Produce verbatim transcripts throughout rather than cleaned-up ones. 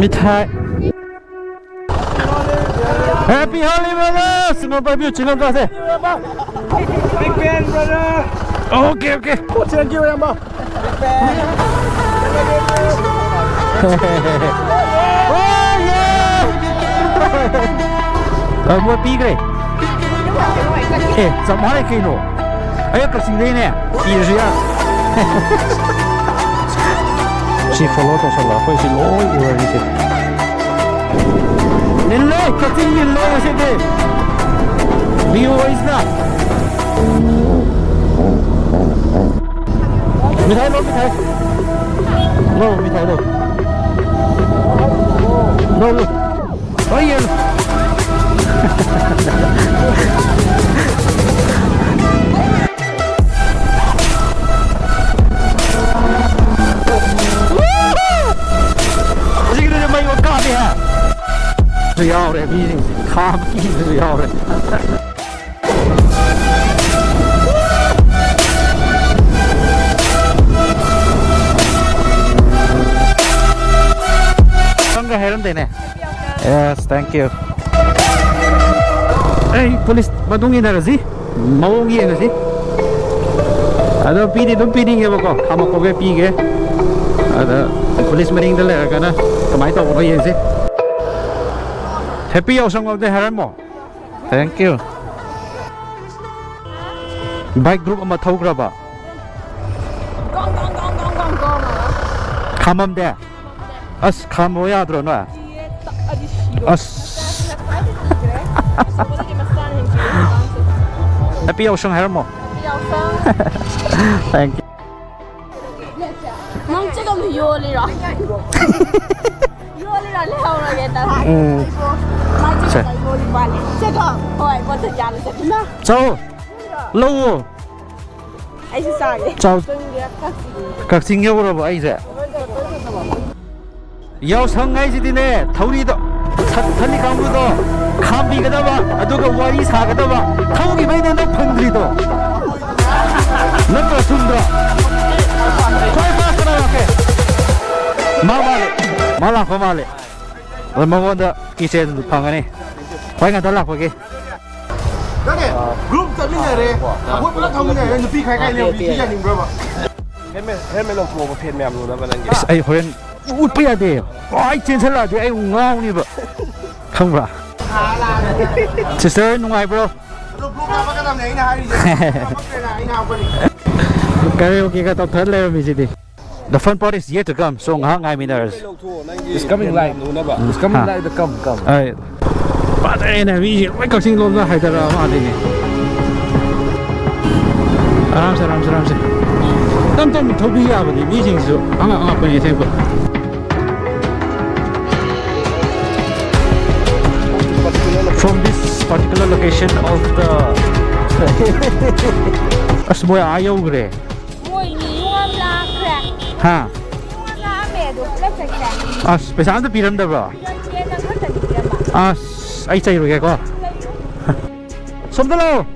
Mithai. Happy Holi, brother! ꯁꯤꯡꯉꯝ ꯄꯥꯏꯕꯤꯌꯨ, ꯁꯤꯡꯉꯝ ꯆꯥꯁꯦ꯫ Big fan, brother! Okay, okay. Oh, thank you, ꯏꯌꯥꯝꯕ꯫ Oh, yeah! ꯑ, ꯃꯣꯏ ꯄꯤꯈ꯭ꯔꯦ꯫ ꯑꯦ, ꯆꯞ ꯃꯥꯟꯅꯩ ꯀꯩꯅꯣ꯫ ꯑꯩ ꯀꯛꯆꯤꯡꯗꯩꯅꯦ꯫ ꯄꯤꯔꯁꯨ ꯌꯥ꯫ ꯁꯤ follow ꯇꯧꯁꯜꯂꯣ꯫ ꯑꯩꯈꯣꯏ ꯁꯤ ꯂꯣꯏ ꯎꯔꯅꯤ ꯁꯤ꯫ ꯅꯤꯜꯂꯦ, ꯀꯛꯆꯤꯡ ꯅꯤꯜꯂꯦ ꯉꯁꯤꯗꯤ꯫ ꯕꯤ ꯑꯣ ꯑꯦꯁꯅ꯫ ꯃꯤꯊꯥꯏ ꯂꯧ, ꯃꯤꯊꯥꯏ꯫ ꯂꯧ, ꯃꯤꯊꯥꯏ ꯂꯧ꯫ ꯂꯧ, ꯂꯧ꯫ ꯍꯣꯏ, ꯌꯦꯡꯉꯨ꯫ ꯍꯧꯖꯤꯛꯀꯤꯗꯨꯗꯤ ꯃꯩ ꯑꯣꯠ ꯀꯥꯞꯄꯤꯍꯦ꯫ ꯁꯨ ꯌꯥꯎꯔꯦ, ꯃꯤꯁꯤꯡꯁꯦ ꯈꯥꯝꯕ ꯀꯤꯕꯁꯨ ꯌꯥꯎꯔꯦ꯫ ꯅꯪꯒ ꯍꯥꯏꯔꯝꯗꯦꯅꯦ꯫ Yes, thank you. ꯑꯩ ꯄꯨꯂꯤꯁ ꯃꯇꯨꯡ ꯏꯟꯅꯔꯁꯤ, ꯃꯑꯣꯡ ꯌꯦꯡꯉꯁꯤ꯫ ꯑꯗꯣ ꯄꯤꯗꯤ ꯑꯗꯨꯝ ꯄꯤꯅꯤꯡꯉꯦꯕꯀꯣ, ꯈꯥꯝꯃꯛꯄꯒ ꯄꯤꯒꯦ꯫ ꯑꯗ ꯄꯨꯂꯤꯁ ꯃꯅꯤꯡꯗ ꯂꯩꯔꯒꯅ ꯀꯃꯥꯏꯅ ꯇꯧꯕꯅꯣ ꯌꯦꯡꯁꯤ꯫ Happy ꯌꯥꯎꯁꯪ ꯑꯃꯗꯤ ꯍꯥꯏꯔꯝꯃꯣ꯫ Thank you. Bike group ꯑꯃ ꯊꯧꯈ꯭ꯔꯕ꯫ ꯈꯥꯝꯃꯝꯗꯦ꯫ ꯑꯁ, ꯈꯥꯝꯃꯣ ꯌꯥꯗ꯭ꯔꯣ ꯅꯣꯏ? ꯑꯁ꯫ Happy ꯌꯥꯎꯁꯪ ꯍꯥꯏꯔꯝꯃꯣ꯫ Thank you. ꯅꯪ ꯆꯒꯝꯗꯣ ꯌꯣꯜꯂꯤꯔꯣ? ꯌꯣꯜꯂꯤꯔꯣ? ꯂꯩꯍꯧꯔꯒꯦ ꯇꯔꯥ꯫ ꯎꯝ꯫ ꯃꯥꯏ ꯆꯒꯝ ꯁꯦ꯫ ꯌꯣꯜꯂꯤ ꯃꯥꯜꯂꯦ꯫ ꯆꯒꯝ꯫ ꯍꯣꯏ, ꯄꯣꯠꯇ ꯌꯥꯜꯂꯦ ꯆꯒꯝ꯫ ꯆꯥꯎ꯫ ꯂꯧꯋꯣ꯫ ꯑꯩꯁꯨ ꯆꯥꯒꯦ꯫ ꯆꯥꯎ꯫ ꯀꯛꯆꯤꯡ ꯌꯧꯔꯕꯣ ꯑꯩꯁꯦ? ꯌꯥꯎꯁꯪ ꯍꯥꯏꯁꯤꯗꯤꯅꯦ, ꯊꯧꯔꯤꯗꯣ, ꯊ-, ꯊꯜꯂꯤ ꯀꯥꯡꯕꯨꯗꯣ ꯈꯥꯝꯕꯤꯒꯗꯕ, ꯑꯗꯨꯒ ꯋꯥꯔꯤ ꯁꯥꯒꯗꯕ, ꯊꯧꯈꯤꯕꯩꯅꯦ ꯅꯪ ꯐꯪꯗ꯭ꯔꯤꯗꯣ꯫ ꯅꯠꯇ꯭ꯔꯣ, ꯆꯨꯝꯗ꯭ꯔꯣ? ꯈ꯭ꯋꯥꯏ first ꯀꯅꯥ ꯂꯥꯛꯀꯦ? ꯃꯥ ꯃꯥꯅꯦ꯫ ꯃꯥ ꯂꯥꯛꯄ ꯃꯥꯜꯂꯦ꯫ ꯑꯗꯣ ꯃꯉꯣꯟꯗ keychain ꯐꯪꯒꯅꯤ꯫ ꯈ꯭ꯋꯥꯏ ꯉꯟꯇ ꯂꯥꯛꯄꯒꯤ꯫ ꯅꯪꯅꯦ, group ꯆꯠꯃꯤꯟꯅꯔꯦ꯫ ꯑꯩꯈꯣꯏ ꯄꯨꯂꯞ ꯊꯧꯃꯤꯟꯅꯔꯦ꯫ ꯅꯨꯄꯤ ꯈꯥꯏ ꯈꯥꯏꯅꯦ꯫ ꯅꯨꯄꯤ ꯌꯥꯅꯤꯡꯕ꯭ꯔꯕ? Helmet, helmet ꯂꯧꯊꯣꯛꯑꯣꯕ, fan ꯃꯌꯥꯝ ꯎꯅꯕ ꯅꯪꯒꯤ꯫ ꯑꯁ, ꯑꯩ ꯍꯣꯔꯦꯟ ꯎꯠꯄ ꯌꯥꯗꯦ꯫ ꯑꯩ ꯆꯦꯟꯁꯜꯂꯛꯑꯗꯤ ꯑꯩ ꯉꯥꯎꯅꯤꯕ꯫ ꯈꯪꯕ꯭ꯔꯥ? Sister, ꯅꯨꯡꯉꯥꯏꯕ꯭ꯔꯣ? ꯑꯗꯣ group ꯍꯥꯄꯛꯀꯗꯕꯅꯦ ꯑꯩꯅ ꯍꯥꯏꯔꯤꯁꯦ꯫ Group ꯍꯥꯄꯛꯇ꯭ꯔꯦꯅ ꯑꯩꯅ ꯍꯥꯄꯛꯀꯅꯤ꯫ Karaoke ꯒ ꯇꯧꯊꯔ ꯂꯩꯔꯝꯃꯤꯁꯤꯗꯤ꯫ The fun part is yet to come. So, ꯉꯥꯏꯍꯥꯛ ꯉꯥꯏꯃꯤꯟꯅꯔꯁꯤ꯫ It's coming live. It's coming live. Come, come. ꯑꯩ ꯐꯖꯔꯦꯅꯦ, ꯃꯤꯁꯦ ꯂꯣꯏ ꯀꯛꯆꯤꯡ ꯂꯣꯝꯗ ꯍꯥꯏꯗꯔꯛꯑ ꯃꯥꯜꯂꯤꯅꯦ꯫ ꯑꯔꯥꯝꯁꯦ, ꯑꯔꯥꯝꯁꯦ, ꯑꯔꯥꯝꯁꯦ꯫ ꯇꯞ ꯇꯞꯅ ꯊꯧꯕꯤ ꯌꯥꯕꯅꯤ, ꯃꯤꯁꯤꯡꯁꯨ ꯑꯉꯛ ꯑꯉꯛꯄꯅꯤ ꯑꯁꯦꯡꯕ꯫ From this particular location of the ꯑꯁ, ꯃꯣꯏ ꯑꯥ ꯌꯧꯈ꯭ꯔꯦ꯫ ꯃꯣꯏ ꯃꯤ ꯌꯨꯝ ꯑꯃ ꯂꯥꯛꯈ꯭ꯔꯦ꯫ ꯍꯥ? ꯃꯤ ꯌꯨꯝ ꯑꯃ ꯂꯥꯛꯑꯝꯃꯦ, ꯑꯗꯣ ꯄꯨꯂꯞ ꯆꯠꯈ꯭ꯔꯦ꯫ ꯑꯁ, ꯄꯩꯁꯥ ꯑꯝꯇ ꯄꯤꯔꯝꯗꯕ꯭ꯔꯣ? ꯄꯤꯔꯝꯗꯦ, ꯅꯪ ꯈꯛꯇꯅꯤ ꯄꯤꯔꯝꯕ꯫ ꯑꯁ, ꯑꯩ ꯆꯩꯔꯨꯒꯦꯀꯣ꯫ ꯁꯣꯝꯗ ꯂꯥꯛꯑꯣ꯫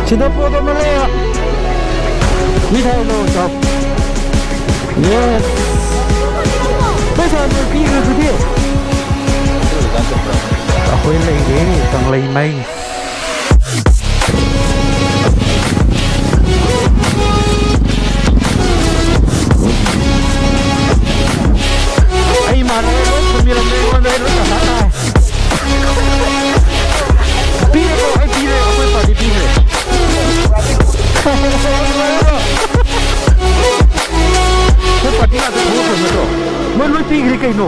ꯁꯤꯗ ꯄꯣꯠ ꯑꯃ ꯂꯩꯔꯦ꯫ ꯃꯤꯊꯥꯏ ꯂꯧꯔꯣ ꯆꯥꯎ꯫ Yes꯫ ꯄꯩꯁꯥ ꯂꯣꯏ ꯄꯤꯈ꯭ꯔꯦ ꯑꯗꯨꯗꯤ꯫ ꯑꯩꯈꯣꯏ ꯂꯩꯔꯦ ꯀꯪꯂꯩꯃꯩ꯫ ꯑꯩ ꯏꯃꯥꯟꯅꯕ ꯂꯣꯏ ꯊꯝꯕꯤꯔꯝꯃꯦ ꯑꯩꯉꯣꯟꯗ, ꯑꯩ ꯂꯣꯏ ꯇꯪꯈꯥꯏ ꯇꯥꯔꯦ꯫ ꯄꯤꯔꯦꯀꯣ, ꯑꯩ ꯄꯤꯔꯦ, ꯑꯩꯈꯣꯏ ꯄꯥꯔꯇꯤ ꯄꯤꯈ꯭ꯔꯦ꯫ ꯑꯩꯈꯣꯏ ꯄꯥꯔꯇꯤ ꯉꯥꯛꯇ ꯊꯣꯛꯂꯛꯈ꯭ꯔꯕ ꯅꯠꯇ꯭ꯔꯣ? ꯃꯣꯏ ꯂꯣꯏ ꯄꯤꯈ꯭ꯔꯦ ꯀꯩꯅꯣ꯫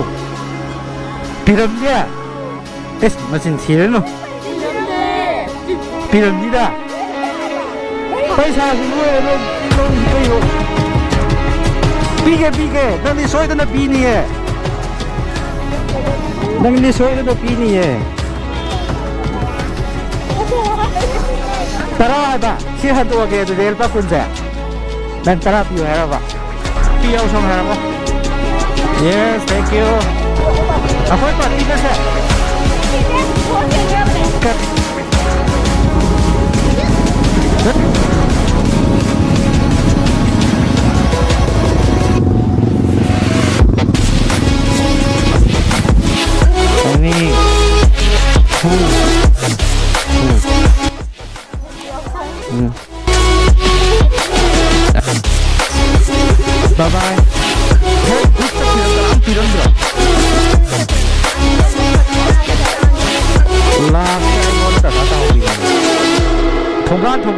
ꯄꯤꯔꯝꯗꯦ꯫ ꯑꯦꯁ, ꯃꯆꯤꯟ ꯊꯤꯔꯅꯨ꯫ ꯄꯤꯔꯝꯅꯤꯗ꯫ ꯄꯩꯁꯥꯁꯨ ꯂꯣꯏꯔꯦ, ꯂꯧ-, ꯂꯧꯁꯤ ꯀꯩꯅꯣ? ꯄꯤꯒꯦ, ꯄꯤꯒꯦ꯫ ꯅꯪꯗꯤ ꯁꯣꯏꯗꯅ ꯄꯤꯅꯤꯌꯦ꯫ ꯅꯪꯗꯤ ꯁꯣꯏꯗꯅ ꯄꯤꯅꯤꯌꯦ꯫ ꯇꯔꯥ ꯍꯥꯏꯕ꯫ ꯁꯤ ꯍꯟꯗꯣꯛꯑꯒꯦ ꯑꯗꯨꯗꯤ ꯂꯨꯄꯥ ꯀꯨꯟꯁꯦ꯫ ꯅꯪ ꯇꯔꯥ ꯄꯤꯌꯨ ꯍꯥꯏꯔꯕ? ꯄꯤ ꯌꯥꯎꯁꯪ ꯍꯥꯏꯔꯕ? Yes, thank you. ꯑꯩꯈꯣꯏ ꯄꯥꯔꯇꯤꯒꯁꯦ꯫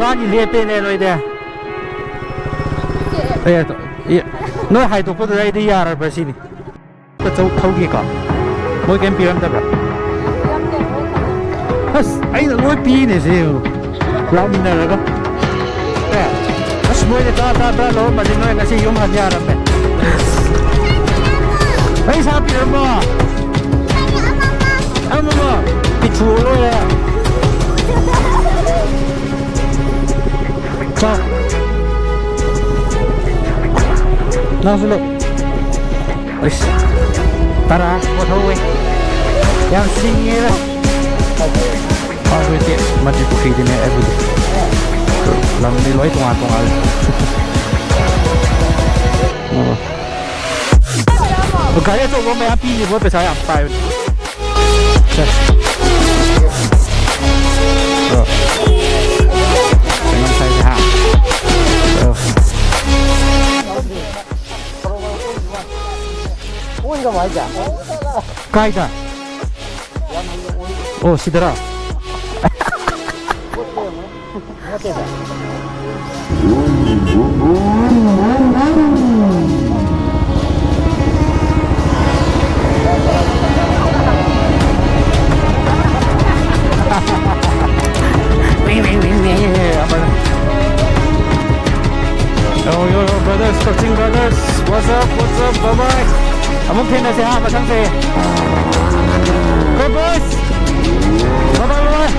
ꯃꯥꯒꯤ ꯂꯦꯞꯄꯦꯅꯦ ꯅꯣꯏꯗꯤ꯫ ꯑꯦ, ꯑꯦ, ꯅꯣꯏ ꯍꯥꯏꯗꯣꯛꯄꯗꯨꯗ ꯑꯩꯗꯤ ꯌꯥꯔꯕ꯭ꯔꯥ ꯁꯤꯅꯤ꯫ ꯆꯧ ꯊꯧꯒꯦꯀꯣ꯫ ꯃꯣꯏ ꯀꯩꯝ ꯄꯤꯔꯝꯗꯕ꯭ꯔꯥ? ꯑꯁ, ꯑꯩꯅ ꯂꯣꯏ ꯄꯤꯅꯦ ꯁꯤ꯫ ꯂꯥꯛꯃꯤꯟꯅꯔꯒ꯫ ꯑꯦ, ꯑꯁ, ꯃꯣꯏꯅ ꯇꯔꯥ, ꯇꯔꯥ, ꯇꯔꯥ ꯂꯧꯔꯝꯃꯗꯤ ꯅꯣꯏ ꯉꯁꯤ ꯌꯨꯝ ꯍꯟ ꯌꯥꯔꯝꯃꯦ꯫ ꯑꯩ ꯏꯁꯥ ꯄꯤꯔꯝꯃꯣ꯫ ꯑꯃꯃ ꯄꯤꯊꯣꯛꯑ ꯂꯣꯏꯔꯦ꯫ ꯆꯥꯎ꯫ ꯅꯪꯁꯨ ꯂꯧ꯫ ꯑꯩꯁ, ꯇꯔꯥ ꯄꯣꯠꯍꯧꯋꯦ꯫ ꯌꯥꯝ ꯁꯤꯡꯉꯦꯗ꯫ ꯑꯗꯨꯗꯤ ꯃꯟꯇ꯭ꯔꯤ ꯄꯨꯈ꯭ꯔꯤꯗꯨꯅꯦ ꯑꯩꯕꯨꯗꯤ꯫ ꯂꯝꯗꯤ ꯂꯣꯏ ꯇꯣꯉꯥꯟ ꯇꯣꯉꯥꯟꯂꯦ꯫ ꯑꯣ꯫ ꯒꯥꯔꯤ ꯑꯆꯧꯕ ꯃꯌꯥꯝ ꯄꯤꯔꯤꯕ ꯄꯩꯁꯥ ꯌꯥꯝ ꯄꯥꯏꯕꯅꯦ꯫ ꯁꯦ꯫ ꯑꯣ꯫ ꯀꯩꯅꯣꯝ ꯁꯥꯏꯁꯦ, ꯍꯥ? ꯑꯣ꯫ ꯀꯥꯏꯗ? ꯑꯣ, ꯁꯤꯗꯔꯥ? Yo, yo, yo, brothers, Kachin brothers, what's up, what's up, bye bye. ꯑꯃꯨꯛ ꯊꯦꯡꯅꯁꯦ ꯍꯥ, ꯃꯊꯪꯁꯦ꯫ Bye bye. Bye bye, bye bye.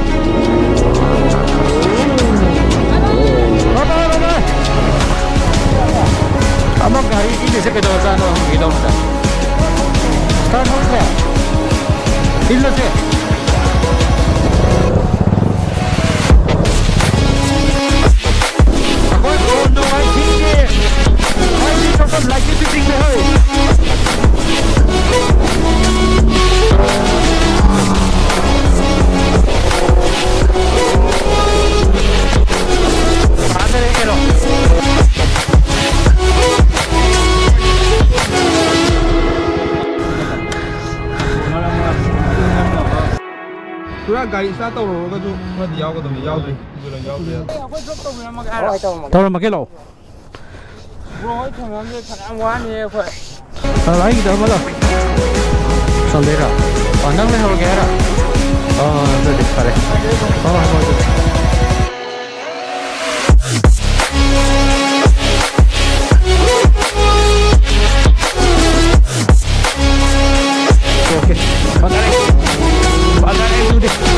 Bye bye, bye bye. ꯑꯃ ꯒꯥꯔꯤ ꯏꯜꯂꯤꯁꯦ ꯀꯩꯗꯧꯔꯖꯥꯠꯅꯣ ꯍꯪꯒꯦ ꯇꯧꯕꯅꯤꯗ꯫ Start ꯍꯧꯈ꯭ꯔꯦ꯫ ꯏꯜꯂꯁꯦ꯫ ꯑꯩꯈꯣꯏ ꯕ꯭ꯔꯣ ꯅꯣꯡꯃꯥꯏꯊꯦꯝꯒꯤ ꯃꯥꯏꯕꯤ ꯊꯣꯛꯄ ꯂꯥꯏꯁꯤ ꯕꯤꯜꯗꯤꯡꯅꯦ ꯍꯣꯏ꯫ ꯐꯥꯖꯔꯦ ꯀꯩꯅꯣ꯫ ꯄꯨꯔꯥ ꯒꯥꯔꯤ ꯏꯁꯇꯥꯔꯠ ꯇꯧꯔꯨꯔꯒꯁꯨ ꯈꯔꯗꯤ ꯌꯥꯎꯒꯗꯕꯅꯤ, ꯌꯥꯎꯗ꯭ꯔꯤ꯫ ꯑꯗꯨꯅ ꯌꯥꯎꯗ꯭ꯔꯤ꯫ ꯑꯩꯈꯣꯏ ꯗ꯭ꯔꯣꯞ ꯇꯧꯕꯤꯔꯝꯃꯒꯦ ꯍꯥꯏꯔꯣ? ꯇꯧꯔꯝꯃꯒꯦ, ꯂꯥꯛꯑꯣ꯫ ꯕ꯭ꯔꯣ ꯍꯣꯏ ꯊꯦꯡꯅꯕꯁꯦ ꯐꯅꯌꯥꯝ ꯋꯥꯅꯤ ꯑꯩꯈꯣꯏ꯫ ꯑ, ꯑꯩꯒꯤꯗ ꯑꯃ ꯂꯥꯛꯑꯣ꯫ ꯁꯟꯗꯦꯔꯥ? ꯑ, ꯅꯪ ꯂꯩꯍꯧꯔꯒꯦ ꯍꯥꯏꯔꯣ? ꯑ, ꯑꯗꯨꯗꯤ ꯐꯔꯦ꯫ ꯍꯣꯏ, ꯍꯣꯏ, ꯍꯣꯏ, ꯑꯗꯨꯗꯤ꯫ ꯑꯣꯀꯦ꯫ ꯐꯖꯔꯦ꯫ ꯐꯖꯔꯦ ꯑꯗꯨꯗꯤ꯫